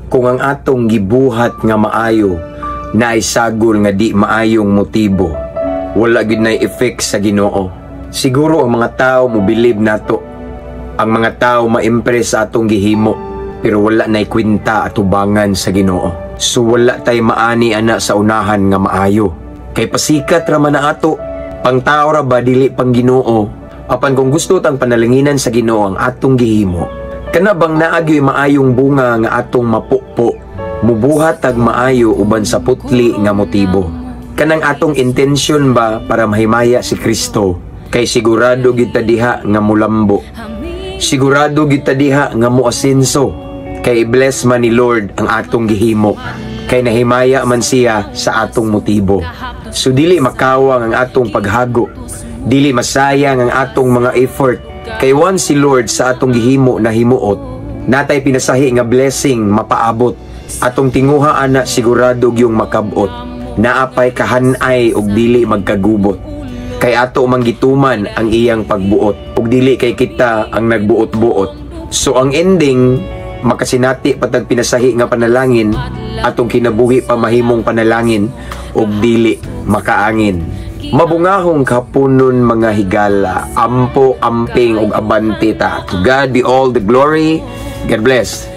Kung ang atong gibuhat nga maayo naay sagol nga di maayong motibo, wala gyud nay effect sa Ginoo. Siguro ang mga tao mo believe nato. Ang mga tao ma-impress sa atong gihimo, pero wala nay kwenta atubangan sa Ginoo. So wala tay maani ana sa unahan nga maayo. Kay pasikat ra man na ato, pang tao ra ba, dili pang Ginoo. Apan kung gusto tang panalanginan sa Ginoo ang atong gihimo, kana bang naa gyoy maayong bunga nga atong mapupo, mubuhat tag maayo uban sa putli nga motibo. Kanang atong intensyon ba para mahimaya si Kristo, kay sigurado gyud ta diha nga mulambo. Sigurado gyud ta diha nga muasenso, kay i-bless man ni Lord ang atong gihimo, kay nahimaya man siya sa atong motibo. So dili makawang ang atong paghago, dili masayang ang atong mga effort, kay once si Lord sa atong gihimo na himuot, natay pinasahi nga blessing mapaabot. Atong tinguha ana, sigurado gyung makabot. Naapay kahanay og dili magkagubot. Kay ato mang gituman ang iyang pagbuot ug dili kay kita ang nagbuot-buot. So ang ending, makasinati pa tag pinasahi nga panalangin, atong kinabuhi pa mahimong panalangin ug dili makaangin. Mabungahong kapunon, mga higala, ampo, amping ug abante ta. To God be all the glory. God bless.